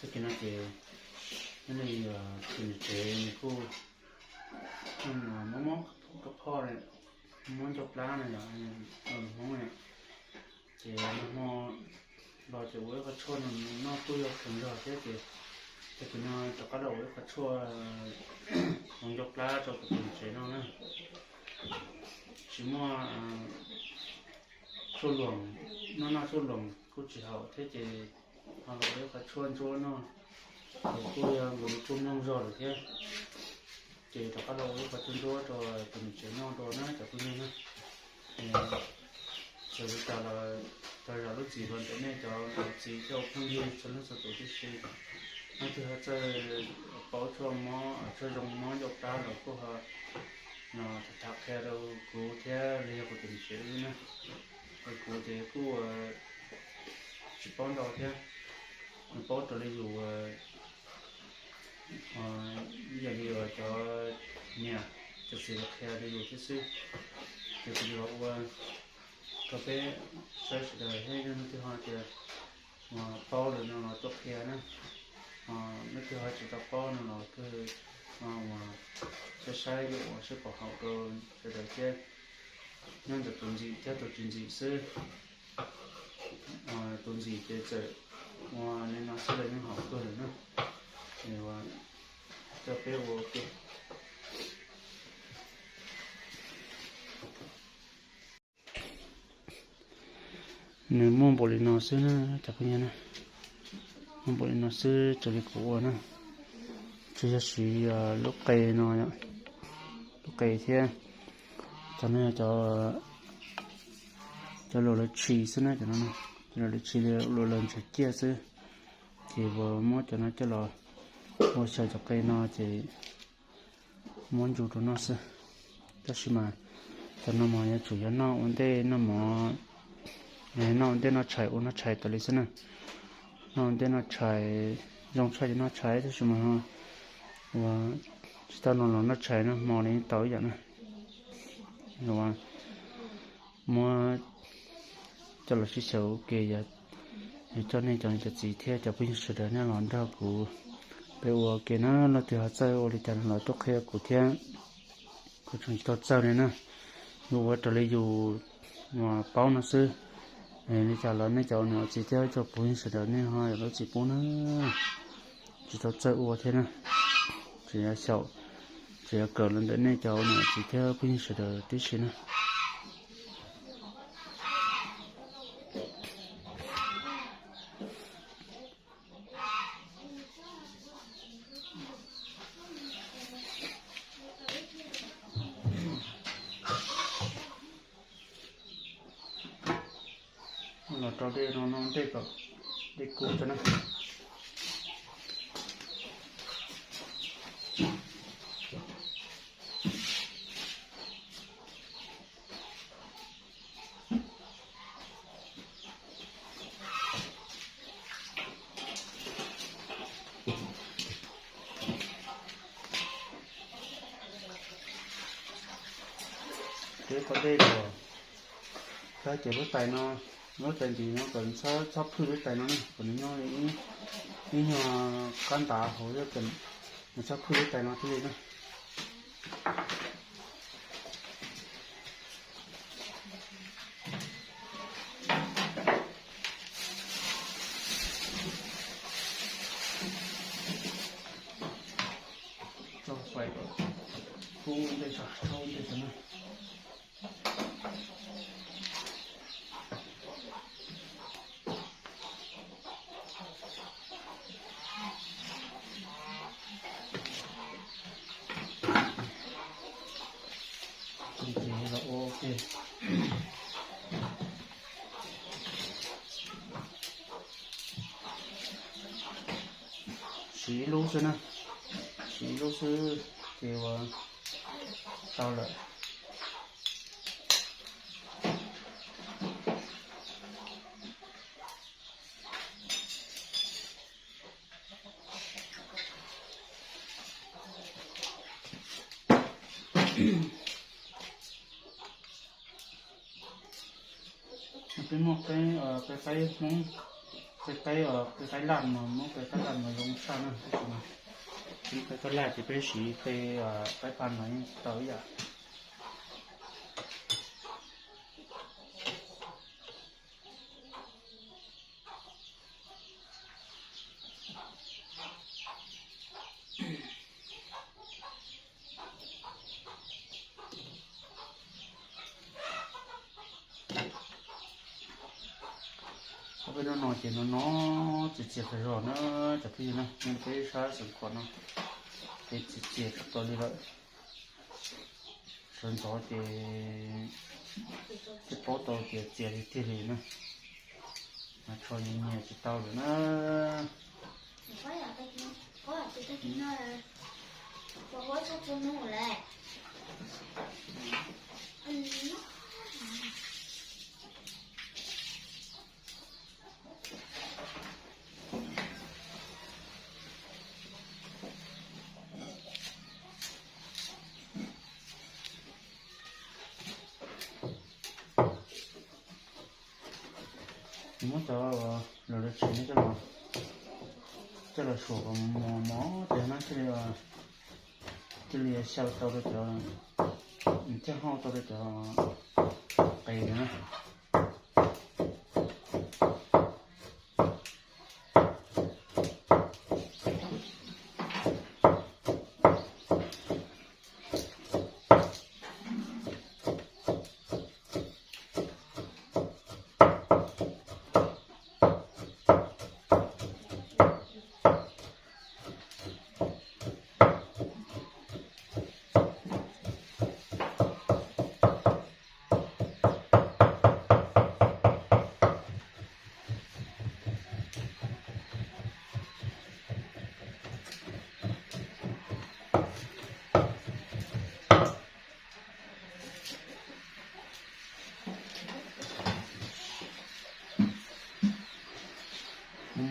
Tag kis no ces nyob li tus niam tsev nws kuj mob mob kab phoj, mob ncauj plab no yom, Hmoob na. Ces nag hmo los ces ua ib qho tshuaj no noj kuj yog kheev zog thiab ces, ces kuv no rov qab los ua ib qho tshuaj hloov ncauj plab rau kuv tus niam tsev noj na. Tsis muaj tshuaj luam, noj noj tshuaj luam kuj tsis haum thiab ces ho los ua ib qho tshuaj ntsuab noj, ces kuj yog nkaus li kuj mloog zog lawm thiab. Ces rov qab los ua ib qho tshuaj ntsuab rau tus niam tsev noj dua na cov phooj ywg na. Txawm li cas los thov zam lub txim rau ntawm nej cov niam txiv thiab ua phooj ywg txhua leej txhua tus tib si. Leej twg ho txawj paub tshuaj mob, tshuaj zoo mob ncauj plab los kuj ho no tham qhia rau kuv thiab los yog kuv tus niam tsev wb na. Kuv ces kuj tsis paub ntau thiab, paub raws li yus yam li cov niam cov txiv los qhia rau yus thiab xwb. Ces kuv yuav ua rau peb saib sawv daws thiab yog leej twg ho tias paub lawm no los tuaj qhia na. Leej twg ho tsis tau paub no los kawg uas saib saib yuav ua saib pom haum rau sawv daws thiab. Nyob ntawm tus ntxim thiab tus tsis ntxim xwb. Tus ntxim ces txawm ua li no xwb los yeej haum kawg lawm na. Coj peb ua ke. Nws muaj npaum li no xwb na cov phooj ywg na. Muaj npaum li no xwb raws li kuv ua na. Tsuas yog siv lub qe no, lub qe thiab cov no yog cov luam lawv tshis xwb na, cov no cov luam lawv tshis li luam lawv ntshav ciaj xwb. Ces uas muab cov no coj los ua xyaw cov qe no ces muab ntsu rau noj xwb. Tab sis mas cov no mas yuav tsum yog noj ua ntej noj mov, noj ua ntej noj tshais ua noj tshais tas li xwb na. Noj ua ntej noj tshais, zoo tshaj ces noj tshais tab sis mas uas tsis tau no los noj tshais no hmo li tau ib yam na. Muab coj los sib xyaw ua ke, yog coj nej cov niam cov txiv thiab cov phooj ywg sawv daws nej los nrog kuv peb ua ke na. Leej twg ho txawj ua li cas no los tuaj qhia kuv thiab, kuv tseem tsis tau txawj li na. Yus ua raws li yus paub no xwb. Li cas los nej cov niam txiv thiab cov phooj ywg sawv daws nej ho yuav lub txim pub na. Tsis tau txawj ua thiab na. Tseem yuav xyaum, tseem yuav kawm los ntawm nej cov niam txiv thiab phooj ywg sawv daws tib si na. Los rau dej no no ntej kom dej kub tso na. Peb qhov dej kom txhob ces lub tais no, lub tais ntsis no kom txhob phwj lub tais no na, kom nws nyob li ib nyuag qab ntav hauv, nws txhob phwj lub tais no thiaj li na. Tso fais kom kub ntej tso, tso ntej tso na. Siv ib lub xwb na, siv ib lub xwb ces ua tau lawm. Peb muab peb, peb qaib Hmoob, peb qaib, peb qaib laj mas muab peb qaib laj mas zoo tshaj na. Peb qaib laj ces peb siv peb qaib paj no yeej tau ib yam. Ob peb hnub no ces no no txias txias qhov zog na, cov phooj ywg na, nej peb sab xeem Khuam no ces txias txias tshaj plaws li lawm. Sawv ntxov ces twb paub tau tias txias li tiag li na. Mas tsho nyias nyias tsis tau lawm na. Muab cov los lawv tsev no coj los suam kom mos mos ces no thiaj li, thiaj li xyaw tau rau cov, thiaj hau tau rau cov qe na.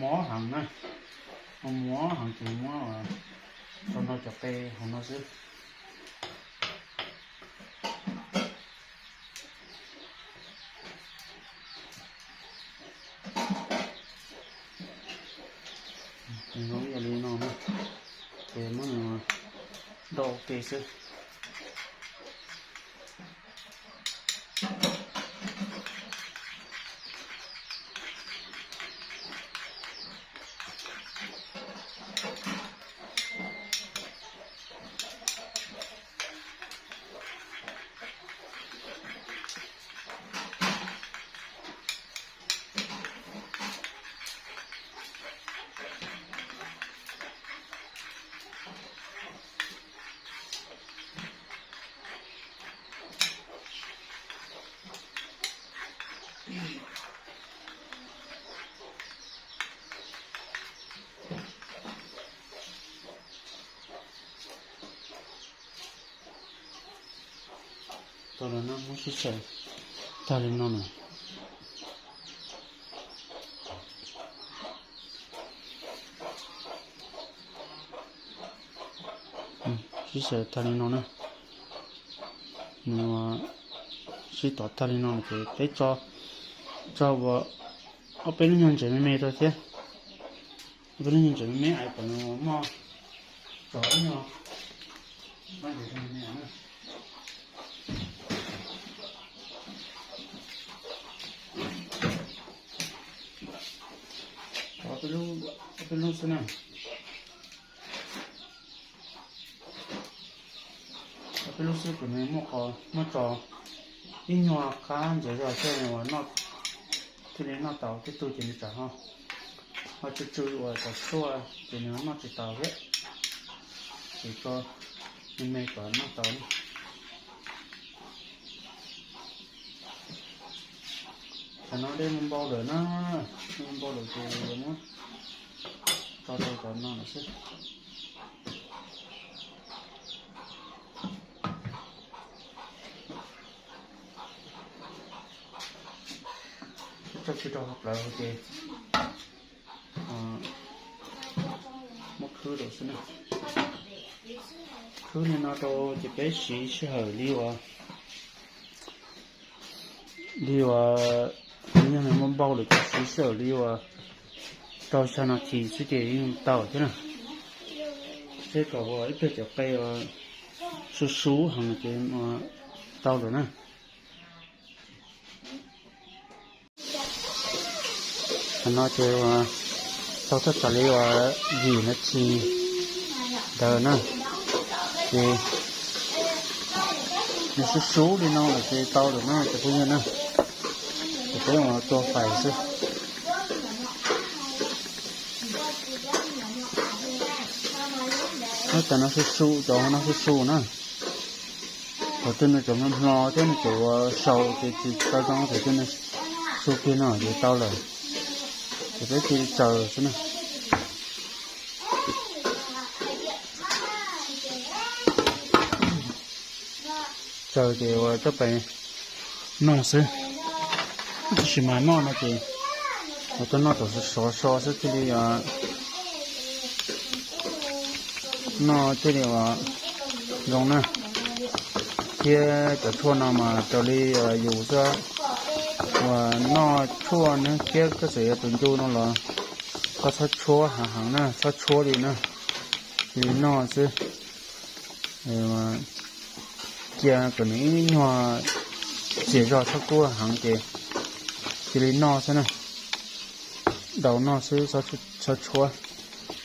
Mos mos heev na, mos mos heev ces muab tau no cov qe hauv no xwb. Nws zoo ib yam li no na, ces muab nws do ua ke xwb. Tau los no muab sib xyaw tag li no na. Sib xyaw tag li no na. Nws sib tom tag li no ces peb tso, tso ua ob peb lub nyuag ntsev me me rau thiab. Ob peb lub nyuag ntsev me me es kom nws muaj tso ib nyuag. Ob peb lub xwb na. Ob peb lub xwb kuv nws muaj qhov muab tso ib nyuag qab ntxias zog thiaj li uas noj, thiaj li noj tau. Tej tug ces nws tsam ho, ho tsw tsw uas cov tshuaj ces nws noj tsis tau thiab. Ces tso me me kom noj tau na. Muaj npau lawm na, muaj npau lawm ces muab tso rau cov no lawm xwb. Tso tseg rau hauv plawv ces muab khwb rau xwb na. Khwb li no rau ces peb siv sij hawm li uas, li uas yog muaj npau lawm ces siv sij hawm li uas rau xya nas this xwb ces yeej tau thiab na. Seb kom ua ib pliag cov qe uas sub sub heev ces tau lawm na. Qhov no ces uas tau thaj tsam li uas yim nas this ntawd na, ces nws sub sub li no lawm ces tau lawm na cov phooj ywg na. Ces peb ua tua fais xwb. Cov no su su, cov no su su na. Thaum twg nws cov hmo hmo thiab nws cov sau ces tsis tau zoo, thaum twg nws su kiag no ces tau lawm. Ces peb cia li tsaws xwb na. Tsaws ces ua coj pes noj xwb. Tab sis mas noj no ces ua tuaj noj tom sov so xwb thiaj li noj thiaj li ua zoo na. Thiab cov tshuaj no mas raws li yus xwb, uas noj tshuaj na thiab koj txawm yuav tus ncu no los koj txhob tshuab heev heev na, txhob tshuab li na, cia li noj xwb. Cia kom nws ib nyuag txias zog txhob kub heev ces cia li noj xwb na. Daus noj xwb, txhob tshuab.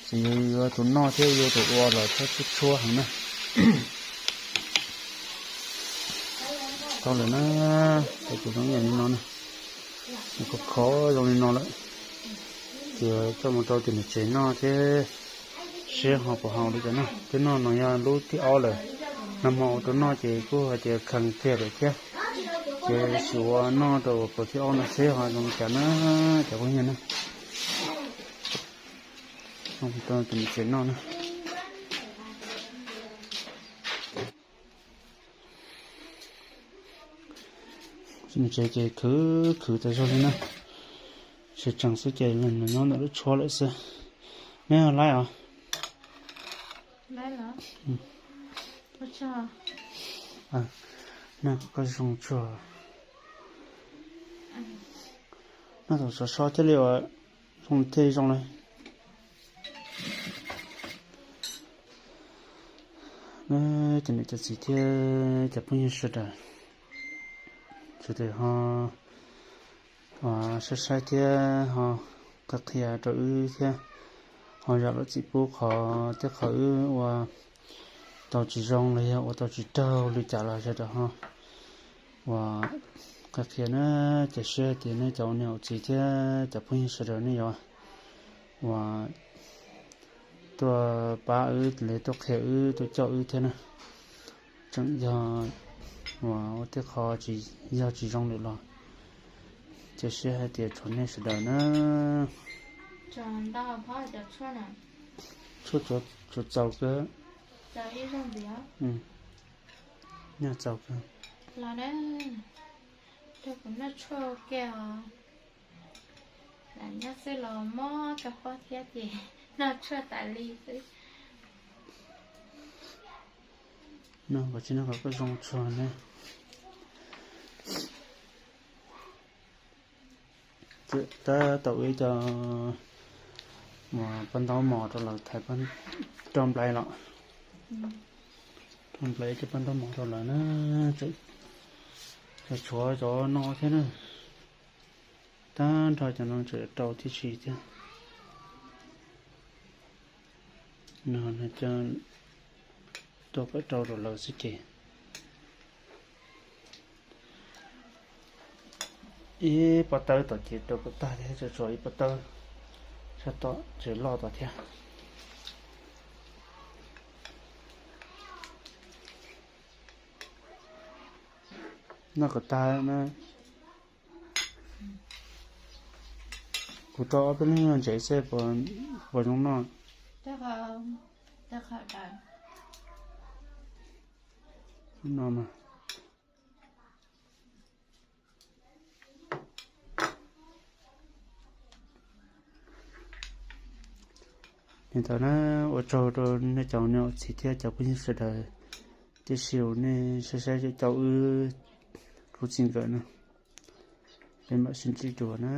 Txawm yus yuav tus noj thiab yuav tus ua los txhob tshuab heev na. Tau lawm na, tau ces zoo ib yam li no na. Nws khov khov zoo li no lawm, ces coj mus rau tim niam tsev noj thiab, seb ho puas haum li cas na. Twb noj no yog lub thib ob lawm, nag hmo ua rau noj ces kuj hais tias kheev kiag lawm thiab, ces sim ua noj rau plaws thib ob no seb ho zoo li cas na, cov phooj ywg na. Rau tim niam tsev noj na. Tsev ces khwv khwv tas zog li na, tseem tseem xwb ces nws nyob ntawm lub tshuab lawm xwb. Neb ho laib os? Noj kom koj zoo tsuag. Noj thaum sov so thiaj li uas zoo thiaj zoo na. Cov niam cov txiv thiab cov phooj ywg sawv daws, sawv daws ho saib saib thiab ho qhia qhia rau wb thiab, ho zam lub txim pub qhov tej qhov wb ua tau tsis zoo los yog ua tau tsis raug li cas los sawv daws ho uas qhia qhia na. Ces siab hais tias nej cov ua niam ua txiv thiab cov phooj ywg sawv daws nej yuav uas tuaj pab wb los tuaj qhia wb tuaj coj wb thiab na. Tseem yog uas ua tej qho tsis yog tsis zoo lawm los cia siab hais tias tshuav nej sawv daws na. Tshuav txaus kawg. Nyuag txaus kawg. Lam nyob xwb los mob kawg pob thiab ces noj tshuaj tas li xwb. Noj kom tsis noj kom koj zoo tsuag ne. Tab tom ua ib co paj ntaub mos rau lawv thaiv rau nplaiv los. Rau nplaiv cov paj ntaub mos rau lawv na. Tshuav cov no thiab na. Tag nrho cov no tseem rau thiab si thiab. No tuaj kom rau rau lawv xwb ces ib pob tawb tom ces rau kom tag thiab, tseem tshuav ib pob tawb sab tom tseem loj tom thiab. Noj kom tag na. Kuv rau ob peb lub nyuag ntsev seb puas zoo noj. No mas. Li ntawd na, ua tsaug rau nej cov niam txiv thiab cov phooj ywg sawv daws, tiam sis nej saib saib cov wb hlub txij nkawm na, peb mam sib ntsib dua na.